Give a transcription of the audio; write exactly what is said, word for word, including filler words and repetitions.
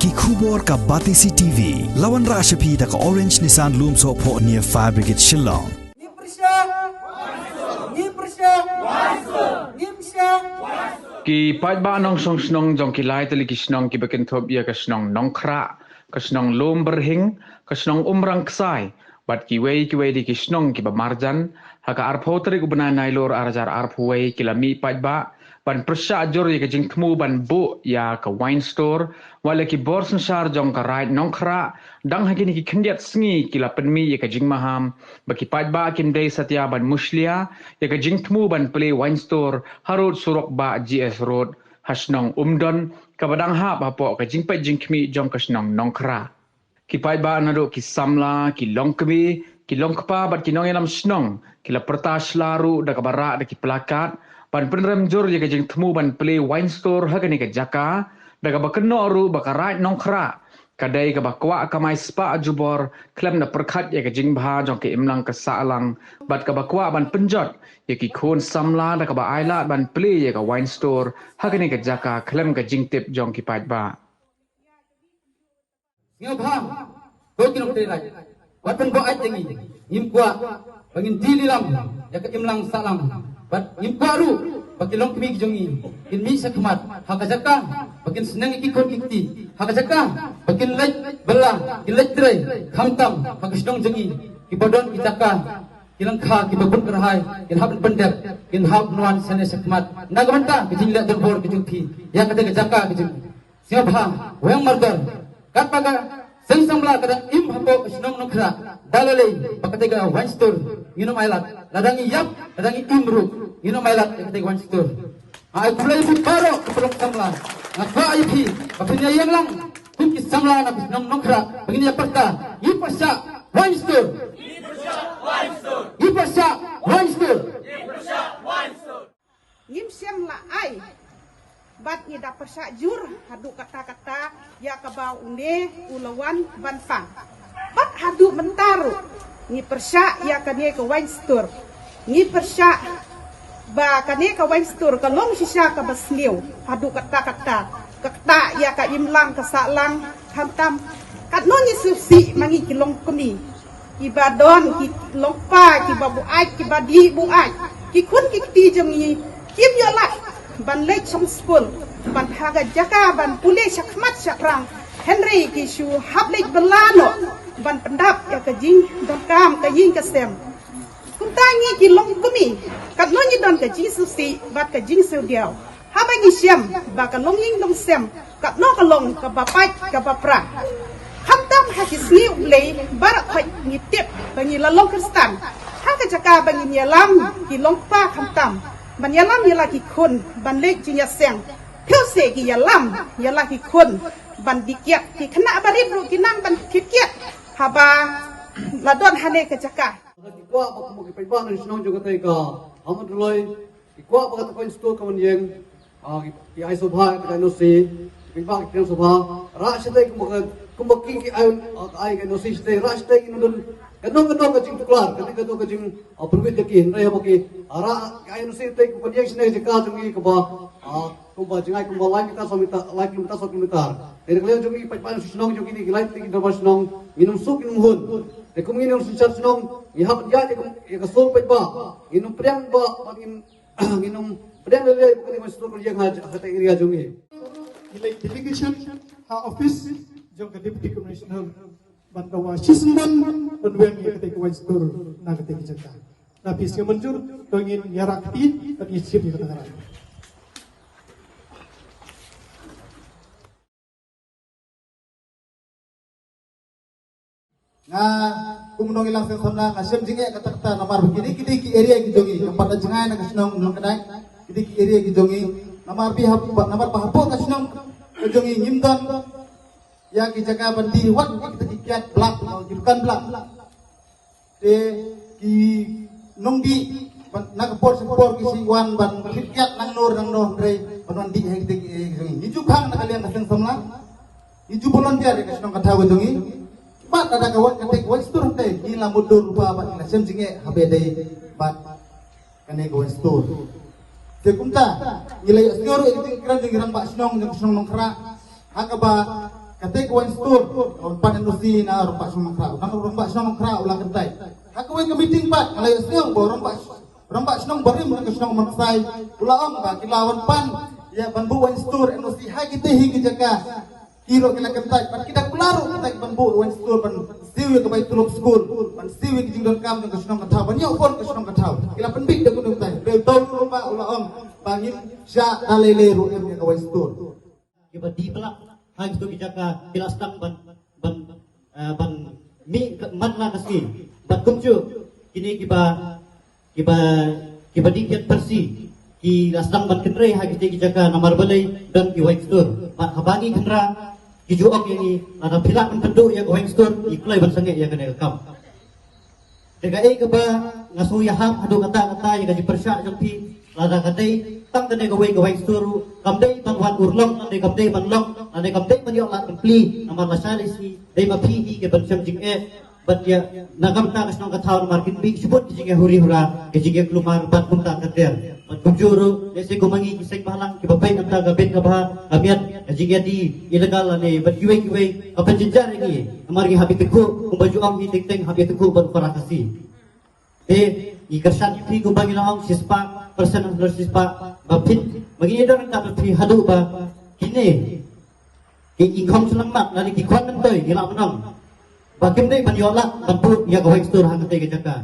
Ki khubor ka Batesi T V. La wanrah sha phi da ka Orange Nissan Lumsohphoh near Fire Brigade Shillong. Ngi pyrshah, ngi pyrshah, ngi pyrshah. Ki paidbah nongshong shnong jong ki lai tylli ki shnong kiba kynthup ïa ka shnong Nongkhrah, ka shnong Lumbyrhing, ka shnong Umrangksai bad kiwei kiwei de ki shnong kiba marjan, ha ka arphew tarik u bnai Nailur arhajar arphew wei ki la mih paidbah ban pyrshah jur ïa ka jingthmu ban buh ïa ka wine store wat la ki bor synshar jong ka Raid Nongkhrah. Dang ha kine ki khyndiat sngi ki la pynmih ïa ka jingmaham ba ki paidbah kim dei satia ban mushlia ïa ka jingthmu ban plie wine store harud surok bah G S Road ha shnong Umdon, kaba dang hap hapoh ka jingpeit jingkhmih jong ka shnong Nongkhrah. Ki paidbah naduh ki samla, ki longkmie, ki longkpa bad ki nongïalam shnong ki la pyrta shla ruh da kaba rah da ki plakat ban pynrem jur ïa ka jingthmu ban plie wine store ha kane ka jaka, da kaba kynnoh ruh ba ka Raid Nongkhrah ka dei kaba kwah kamai spah jubor khlem da pyrkhat ïa ka jingbha jong ka imlang ka sahlang, bad kaba kwah ban pynjot ïa ki khun samla da kaba ailad ban plie ïa ka wine store ha kane ka jaka khlem ka jingtip jong ki paidbah. Sngewbha, ko ki nongtrei raid, wat pynbuaid ïa ngi. Ngim kwah ba ngin die lilam ïa ka imlang sahlang. Bad ngim kwah ruh ba ki longkmie ki jong ngi kin mih sha khmat ha ka jaka ba kin sneng ïa ki khun ki kti, ha ka jaka ba kin leit bylla, kin leit trei, khamtam ha ka shnong jong ngi kiba don ki jaka, ki lyngkha kiba bun kyrhai, kin hap pyndep, kin hap wan shane sha khmat. Na ka bynta ka jingleh donbor ka jong phi ïa kata ka jaka ka jong ngi. Sngewbha, weng mardor. Katba ka seng samla ka dang im hapoh ka shnong Nongkhrah, da lei lei ba kata ka wine store ngin ym ailad. Lada ngi ïap, lada ngi im ruh, ngin ym ailad ïa kata ka wine store. Ai khublei ïa phi baroh ki paralok samla. Nga kwah ïa phi ba phin ïa ïeng lang kum ki samla na ka shnong Nongkhrah ba ngin ïa pyrta, ngi pyrshah wine store. Ngi pyrshah wine store. Ngim shym la ai. Bad ngi da pyrshah jur haduh katta katta ïa kaba une u la wan ban pang. Bad haduh mynta ruh ngi pyrshah ïa kane ka wine store. Ngi pyrshah ba kane ka wine store ka long shisha kaba sniew haduh katta katta. Ka ktah ïa ka imlang ka sahlang, khamtam katno ngi sngewsih ma ngi ki longkmie. Kiba don ki longkpa kiba buaid, kiba dih buaid. Ki khun ki kti jong ngi kim ïoh lah ban leit shong skul, ban ha ka jaka ban pule shakhmat shaphrang. Hynrei ki shu hap leit bylla noh ban pyndap ïa ka jingdonkam ka ïing ka sem. Kumta ngi ki longkmie katno ngi don ka jingsngewsih bad ka jingsngewdiaw. Haba ngi shem ba ka longïing longsem katno ka long kaba pait kaba pra. Khamtam ha ki sngi U Blei baroh khoit ngi tip ba ngi la long Khristan. Ha ka jaka ba ngin ïalam ki longkpa khamtam ban ïalam ïa la ki khun ban leit jingïaseng. Phi se ki ïalam ïa la ki khun ban dih kiad, ki khynnah barit ruh ki nang ban dih kiad haba la don hane ka jaka. Ki kwah ba kumba ki paidbah na shnong jong kata ka Hamat Ruloi, ki kwah ba kata ka wine store ka wan ïeng, ah, ki, ki ai sngewbha kata ka N O C, ki paidbah ki kren sngewbha, rah shatei kumba ka, kumba ki, ki ai, ah, ka ai ka N O C shatei, rah shatei ki nodon, kano kano ka jingtuklar, kano kano ka jing, ah, permit jong ki, hynrei haba ki, ah, rah, ki ai N O C shatei kumba ïeng shane jaka jong ki kaba, ah, kumba jngai kumba lai kilometer, saw kilometer, lai kilometer, saw kilometer. Te na ka liang jong ngi paidbah shnong jong kine ki lai tylli ki dorbar shnong, ngin ym suk ngin ym hun. Te kum ngin ym synshar shnong, ngi hap ïa ka, ïa ka sur paidbah. Ngin ym pdiang ba, ba ngin, ngin ym pdiang lei lei ba kane ka wine store ka ïeng ha, ha kata area jong ngi. Ki leit delegation ha office jong ka Deputy Commissioner ban dawa shisien ban weng ïa kata ka wine store na kata ka jaka. Na phi sngewmynjur to ngin ïarap kti, to ngin shim ïa kata ka rai. Nga kum u nongïalam seng samla nga shem jingeh katta katta namar ba kine ki dei ki area ki jong ngi, kam pat la jngai na ka shnong Nongkdai, ki dei ki area ki jong ngi, namar ba hap, namar ba hapoh ka shnong ka jong ngi ngim don ïa ki jaka ban dih wat ïa kita ki kiad blak, ki dukan blak. Te ki nongdih ban, na ka por sha ka por ki shu wan ban khlip kiad nangno nangno, hynrei ban wan dih ha kita ki, eh, ki jong ngi. Ngi ju khang na ka liang ka seng samla, ngi ju volunteer ïa ka shnong ka thaw ka jong ngi. Bad lada ka wan kata ka wine store te ngi la mutdur ruh ba, bad ngi la shem jingeh haba dei bad kane ka wine store. Te kumta ngi la ïohsngew ruh ïa ka jingkren jong ki rangbah shnong jong ka shnong Nongkhrah, ha kaba Kata ka wine store, u la pan N O C na u rangbah shnong Nongkhrah, u rangbah shnong Nongkhrah u la kyntait. Ha kawei ka meeting pat, nga la ïohsngew ba u rangbah, rangbah shnong barim ka shnong Umrynghai u la ong ba ki la wan pan ïa ban buh wine store, N O C ha kita hi ki jaka. Ki ruh ki la kyntait, bad kita kular ruh kyntait ban buh wine store ban siew ïa ka bai tulop skul, ban siew ïa ka jingdonkam jong ka shnong ka thaw, ban ïoh bor ka shnong ka thaw. Ki la pynbit da kata kyntait. Hynrei u dei u rangbah u la ong ba ngim shah da lei lei ruh em ïa ka wine store. Kiba dih plak ha kito ki jaka ki la sdang ban, ban, eh, ban mih ka, man la ka sngi. Bad kumjuh kine kiba, kiba, kiba dih kiad pyrsi ki la sdang ban kynrei ha kito ki jaka namar balei don ki wine store. Bad haba ngi kynrei ki ju ong ïa ngi lada phi lah ban pynduh ïa ka wine store, ngi kloi ban sangeh ïa kane ka kam. Te kaei kaba nga sngew ïahap haduh katta katta ïa ka jingpyrshah jong phi, lada ka dei tang kane kawei ka wine store ruh, kam dei ban wan urlong, lane kam dei ban long, lane kam dei ban ïoh lad ban plie, namar lashai lashisngi dei ma phi hi kiban shem jingeh. Bad ïa na ka bynta ka shnong ka thaw namar kin mih shibun ki jingeh huri hura, ki jingeh kulmar bad kumta ter ter. Bad kumjuh ruh, lehse kum ma ngi ki seng bhalang kiba peit na ka bynta ka bha, ka miat ka jingïadie illegal lane bad kiwei kiwei, ka pynjynjar ïa ngi. Namar ngi hap ïatyngkhuh, kumba ju ong hi teng teng, hap ïatyngkhuh bad u para Khasi. Te ngi kyrshan ïa phi kumba ngi la ong shispah percent, haduh shispah ba phin, ba ngin ïadon ryngkat bad phi haduh ba kine ki khong shyllangmat lane ki khwan myntoi ngi lah ban ong ba kim dei ban ïoh lad ban buh ïa ka wine store ha katei ka jaka.